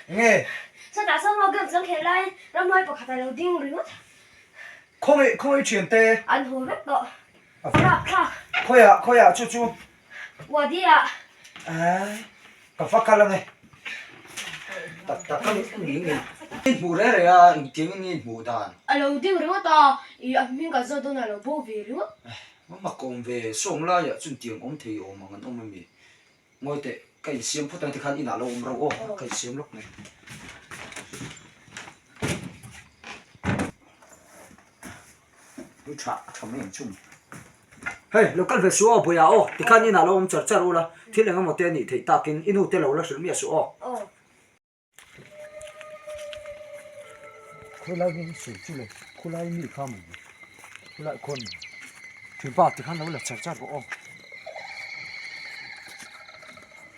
Enge? Sawtah sawn maw games kan khelh laiin ramhuai pakhat a lo ding ringawt. Khawngaih khawngaih thiante. An haw vek tawh. Rapthlak. Khawiah khawiah chu chu. Wadi ah. Aii ka va kal ange. Tak tak a ni nge. I hmuh reng reng a engtiang in nge i hmuh dan? A lo ding ringawt a, i a hming kan zawt dawn a lo bo ve ringawt. Mak awm ve, sawng laiah chuan tiang awm thei awm ang an awm ami? Ngawi teh, ka insiam phawt ang tikhan inah lo awm ro aw, ka insiam lawk mai. Ui tha, a tha mai ang chu. Hei, lo kal ve suh aw Buia aw, tikhan inah lo awm char char ula, thil eng emaw te a nih theih takin i nu te lo la hrilh miah suh aw. Khawilai hi sawi chu le khawlai mi kha maw khawlai khawn thianpa tikhan lo la char char rawh aw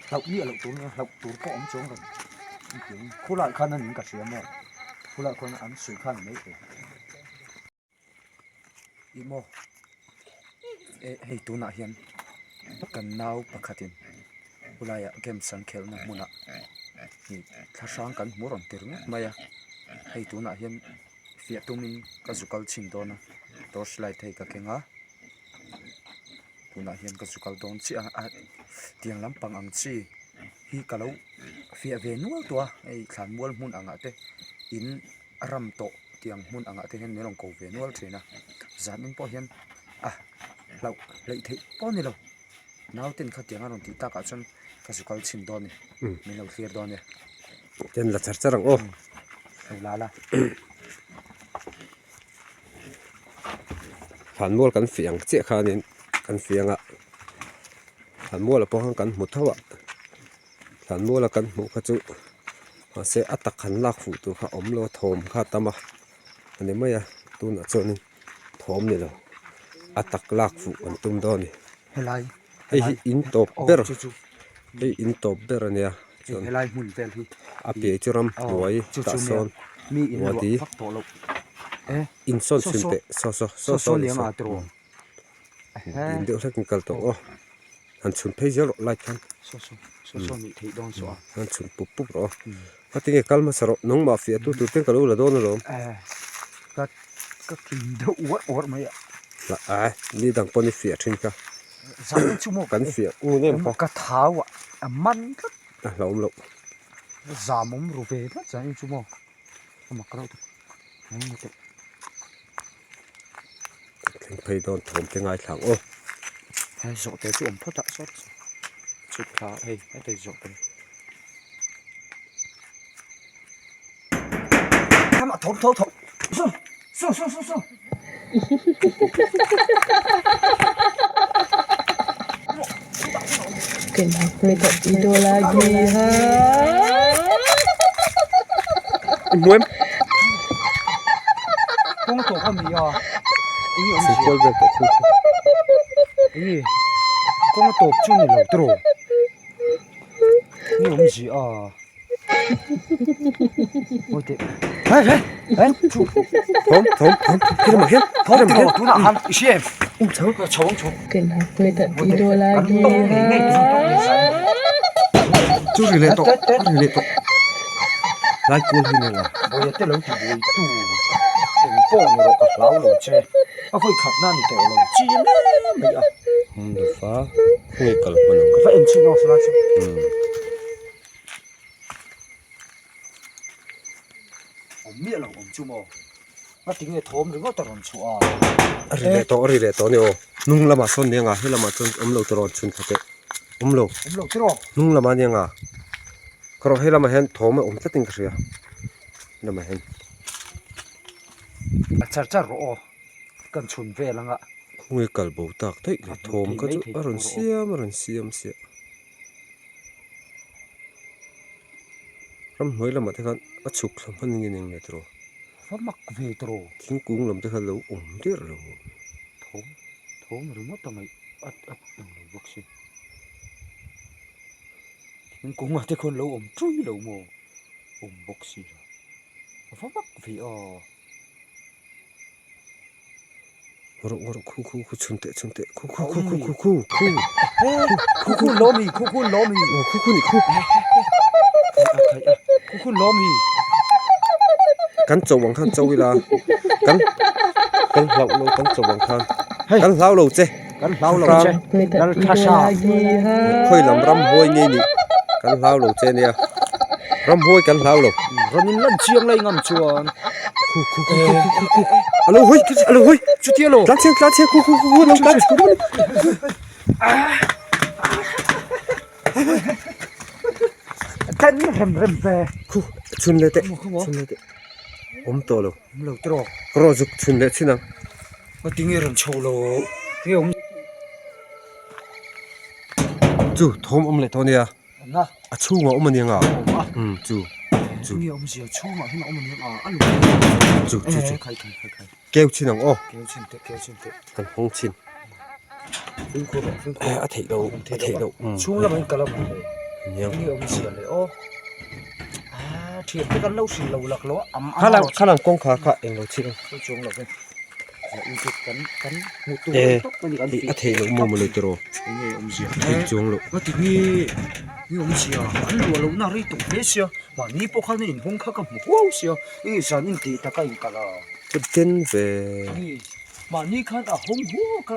hlauh miah loh tur nia hlauh tur pawh awm chuang lo khawlai khan a ning ka hria maw khawlai khawn an sawi khan mai thei. Ih maw eh hei tunah hian kan nau pakhatin khulaiah games an khelhna hmunah ih thlahrang kan hmu rawn ti ringawt mai a hei tunah hian fiah tumin ka zu kal chhin dawn a torch light hei ka keng a tunah hian ka zu kal dawn chiah a tiang lampang ang chi hi ka lo fiah ve nual tawh a hei thlanmual hmun angah te in. A ram tawh tiang hmun angah te hian min rawn ko ve nual thin a zanin pawh hian a hlauh hleih theih pawh a ni lo nauten khatiang a rawn tih takah chuan ka zu kal chhin dawn a ni min lo thlir dawn nia. Ten la char char ang aw. Lo la la. Thlanmual kan fiah ang chiah khanin kan fiang a thlanmual ah pawh khan kan hmu tho a. Thlanmuala kan hmuh kha chu mahse a tak han lak fuh tur kha a awm lo a thawm kha a tam a a ni mai a tunah chuanin thawm ni lo a tak lak fuh kan tum dawn a ni hei hi in tawp ber hei in tawp ber a nia chuan a piah chu ramhnuai tah sawn wadi insawn chhun teh saw saw saw saw a ni saw. Ding deuh hlek in kal tawh aw han chhun phei zel rawh light khan han chhun pup pup rawh aw a tinge kal hmasa rawh nangmah fiah tu tur ten ka lo la dawn alawm a ni dang pawn i fiah thin kha kan fiah ngun em kha a hlauhawm loh. Thleng phei dawn thawm te ngaithla ang aw. Hei zawh te chu awm phawt a saw chhuk thla hei hetei zawh te. Thama thawm tho tho saw saw saw saw saw. Kenapa tak tidur lagi ha? Muem. Kawng tawp a ni a. Enge awm zia. Kual vel tawh thung chu. Enge kawng tawp chu ni lo tiraw. Enge awm zia a. Oi teh. Hei hei hei chu. Thawm thawm thawm khi lamah hian Thawm tiraw tunah khan i hria em? Um chho. Chho ang chho. Kenapa tak tidur lagi ha? Chu ri leh tawh a ri leh tawh. Lai kual hi nia. Bawiha te lo ti buai tu eng pawh ni rawh ka hlau lo che. A vawi khat na ni tawh lo chi mai mai a. Hmun fa khawnge kal hman ang. Ka va en chhin aw saw lai chu. Awm miah lo awm chu maw? Nga tinge thawm ringawt a rawn chhuah a? A ri leh tawh a ri leh tawh a ni aw. Hnung lamah sawn nia nga he lamah chuan awm lo tiraw chhun thla teh. Awm lo. Awm lo tiraw? Hnung lamah nia nga. Ka rawh he lamah hian thawm a awm tlatin ka hria. He lamah hian. A char char rawh aw. Kan chhun vel anga. Khawnge kal bo tak daih le thawm kha chu a rawn siam a rawn siam siah. Ramhnuai lamah te khan a chhuk thla hman nge eng nge tiraw? Va mak ve tiraw? Thingkung lam te khan lo awm der lo. Thawm thawm ringawt a ngaih a a eng lo bawk si. Thingkungah te khawn lo awm ṭui lo maw? Awm bawk si lo. Va mak ve aw. Rawh rawh khu khu khu chhun teh chhun teh khu khu khu khu khu khu khu khu khu lawmi khu khu lawmi khu khu ni khu khu. Khu lawm hi. Kan cho ang khan cho ila. Kan kan hlau lo kan cho ang khan. Kan hlau lo che. Kan hlau lo che. Lal tha sa. Khoi lam ram huai nge ni. Kan hlau lo che nia. Ram huai kan hlau lo. Ram in lan chiang lai ngam chuan. Khu khu khu khu khu khu. Alo hoi alo hoi. Chutia lo. Tlan chiang tlan chiang khu khu khu khu lo tlan. Ten rem rem ve. Khu chhun leh teh chhun leh teh awm tawh lo. Awm lo tawh. Ka rawh zuk chhun leh chin ang. Ka ti nge rawn chho lo nge awm. Chu thawm awm leh tawh ania. Awm na. A chhungah awm ania nga. Awm a. Um chu chu. Nge awm zia chhungah hian a awm ania nga a lu. Chu chu chu. Khai khai khai khai. Keu chin ang aw. Keu chin teh keu chin teh. Kan hawng chin. Fimkhur rawh fimkhur. A theih loh a theih loh. Chhung lamah hian ka la hmu le. Nia. Nge awm zia le aw. Ah thian te kan lo hrilh lo lak lo a am Kha lam kha lam kawngkhar kha eng lo chhin ang. Chu chuang lo ve. YouTube kan kan hmu tur tawp a ni kan A theih loh maw mawle tiraw. Nge awm zia. Theih chuang loh. Nga ti nge nge awm zia an luah loh na rei tawh hle sia. Mahni pawh khan a inhawng kha ka hmu huau sia. Nge zan intih taka inkal a. Ka den ve. Nge Mahni khan a hawng huak a,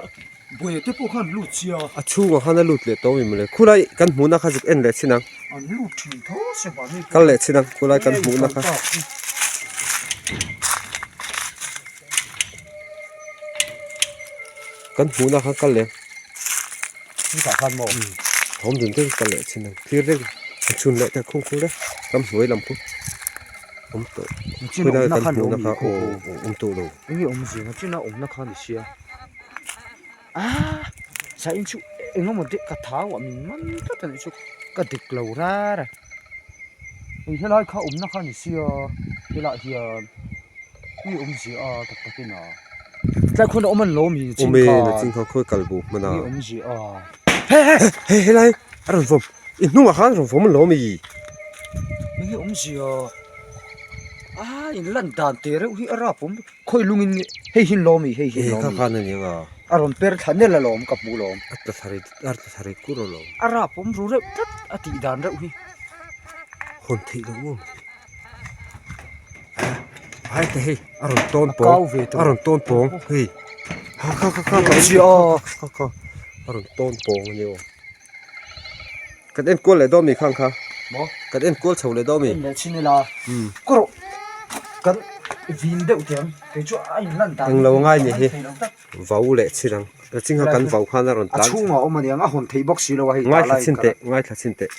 buaia te pawh khan an lut sia. A chhungah khan a lut leh tawh a mi mawle. Khulai kan hmuhna kha zuk en leh chin ang. An lut thin tho sia mahni pawh. Kal leh chin ang khulai kan hmuhna kha. Kan hmuhna kha kal leh. Chutah khan maw? Thawm dun deuh kal leh chin ang. Thlir deuh a chhun leh ta khung khur e. Ram hnuai lam khu awm tawh. Khulai kan hmuhna kha aw awm tawh lo. Enge awmzia na china awmna kha ni sia ah sain chu engemaw deuh ka thau ah min man tlat a nih chu ka dik lo rar a hei helai kha awmna kha ni sia helaiah hian enge awmzia a tak tak in a tlai khawn a awm an lo mi chin kha awm e chin kha khawi kal bo hman a enge awmzia a he he he helai a rawn vawm i hnungah khan a rawn vawm an lo mi enge awmzia. A in lan dan teh reuh hi a rap awm khawi lungin nge hei hi lawm i hei hi lawm i kha khan a ni ang a a rawn per thla nel alawm ka hmu lawm a tla thla ri a tla thla ri kur alawm a rap awm ru reuh tlat a tih dan reuh hi hawn theih loh maw hai te hei a rawn tawn pawng a rawn tawn pawng hei ha kha kha kha kha kha a rawn tawn pawng a ni aw. Kan en kual leh dawn mi khang kha. Maw? Kan en kual chho leh dawn mi. En leh chin ila. Um. Ka rawh. Kan vin deuh teh ang. Kei chu a in lan dan. Englo ngai ni hi. Vau leh chin ang. Ka ching kha kan vau khan a rawn tan. A chhungah awm a niang a hawn theih bawk si lo a hei. Ngaithla chin teh, ngaithla chin teh.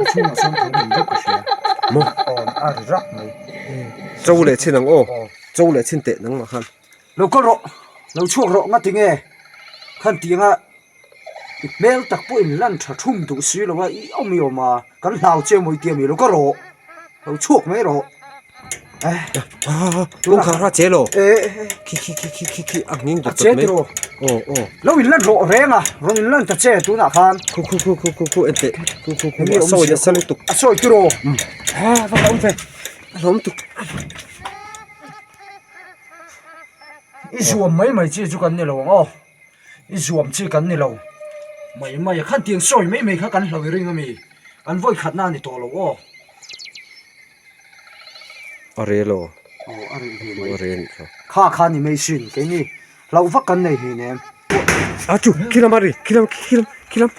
A chhungah sawn thawm awm deuh ka hria. Maw? Aw a ri rak mai. Cho leh chin ang aw. Cho leh chin teh nangmah khan. Lo kal rawh, lo chhuak rawh nga tinge khan tianga i hmel tak pawh in lan tha thum duh si lo a, i awm i awm a, kan hlau che mawi tia mi lo kal rawh, lo chhuak mai rawh eh. Kawngkhar kha che lo, khi khi khi khi khi khi a nghing dawt dawt mai, aw aw. Lo in lan rawh reng a, rawn in lan ta che tunah khan. Khu khu khu khu khu khu en teh, khu khu khu a sawi nasa lutuk. A sawi tiraw, ha va ka awm ve. A hlawm tuk. I zuam mai mai chi chu kan ni lo ang aw, i zuam chi kan ni lo mai mai a, khan tiang sawi mai mai kha kan hlo i ring a mi, an vawi khatna a ni tawh lo aw. A re lo. Aw a reh ve mai. A re a nih kha. Kha kha ni mai sin keini hlauh vak kan nei hleinem. A chu khilam a ri khilam khilam khilam.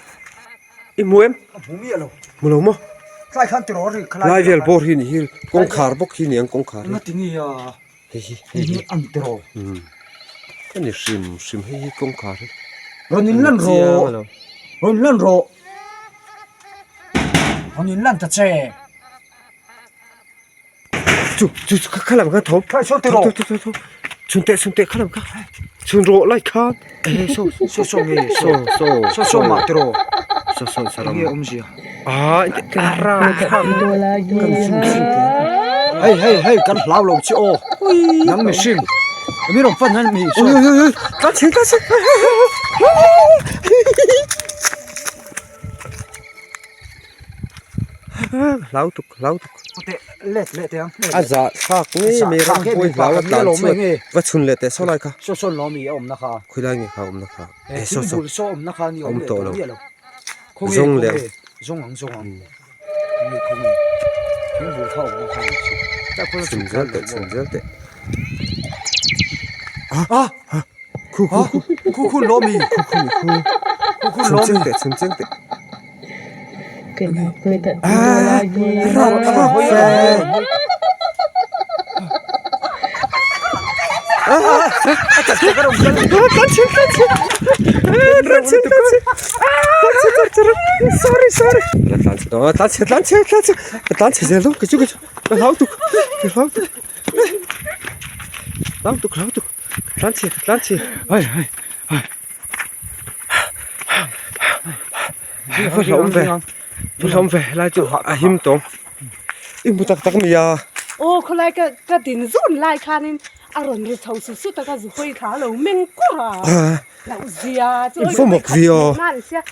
I hmu em? Ka hmu miah lo. Hmu lo maw? Tlai khan tiraw ri khalai. Lai vel bawr hi ni hi kawngkhar bawk hi ni ang kawngkhar hi. Enga ti nge a? Hei hi hei hi an tiraw. Um. Ka ni hrim hrim hei hi kawngkhar hi. Rawn in lan rawh. Rawn in lan rawh. Rawn in lan ta che. Chu chu chu kha lam kha thawm. Kha saw tiraw. Tho tho tho. Chhun teh chhun teh kha lam kha. Chhun rawh lai khan. Eh so so so nge so so so so mah tiraw. So so saram. Nge awmzia. Ah ra Tido lagi ha. Hei hei hei kan hlau lo chi aw. Nang mihring. Mi rawn fan hian mi Ui ui ui ui. Tlan chhin tlan chhin. Hlau tuk hlau tuk. Let leh teh ang. A zah thlak ngei mai ram pawh i hlau a tlan chhuat va chhun leh teh saw lai kha. Saw saw lawm i a awmna kha. Khawilai nge kha a awmna kha. Eh saw saw. Saw awmna kha ni awm tawh lo. Zawng leh ang. Zawng ang zawng ang. Nge khaw nge. Thing bul kha awm kha ni chu. Ta khaw Chhun zel teh chhun zel teh. Ah! Khu khu khu. Khu khu lo mi. Khu khu khu. Khu khu lo mi. Chhun chiang teh chhun chiang teh. Ah! Rap rap fe. Aw khawlai ka ka din zun lai khanin a rawn ri chho su su taka zu hawi thla a lo meng kur a loh zia chu Info mak vi aw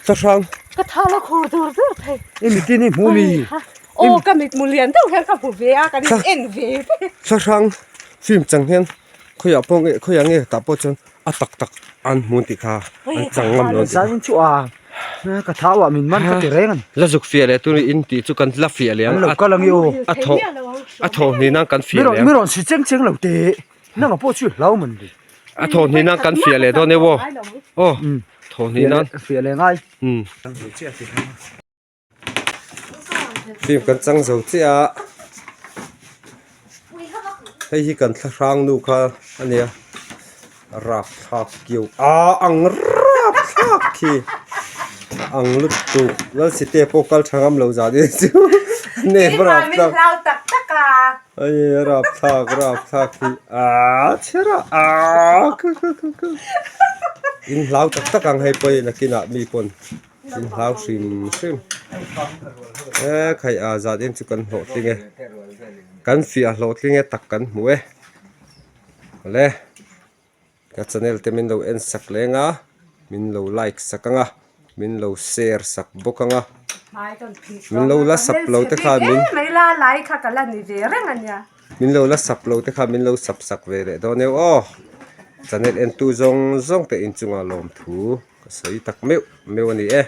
thlahrang ka tha la khur dur dur thei I mitin i hmu mi aw ka mit mu lian deuh hian ka hmu ve a kan in en ve ve thlahrang film chang hian khawiah pawh nge khawiah nge tah pawh chuan a tak tak an hmu tih kha an chang ngam lo Zanin chu a ka thau ah min man ka ti reng a ni. La zuk fiah leh tun in tih chu kan la fiah leh ang An lo kal ang i aw. A thawh a thawh hnih nan kan fiah leh ang. Mi rawn si cheng cheng lo teh nang pawh chu hlau man li. A thawh hnih nan kan fiah leh dawn e aw. Aw thawh hnih nan. Fiah leh ngai. Film kan chang zo chiah a hei hi kan thlahrang nu kha a nia rapthlak kiau ah ang rapthlak khi a ang lutuk lalsite pawh kal tha ngam lo zan in chu a nep rapthlak hei rapthlak rapthlak hi ah chhera ah khu khu khu khu in hlau tak tak ang hei pawh hi nakinah mi pawn. In hlau hrim hrim e khaih a zat em chu kan hlawhtling e kan fiah hlawhtling e tak kan hmu e awle ka channel te min lo en sak leng a min lo like sak ang a min lo share sak bawk ang a min lo la sub lo te khan min min lo la sub lo te khan min lo sub sak ve leh dawn eo aw channel en tu zawng zawng te inchungah lawmthu. Ka sawi tak meuh meuh a ni e.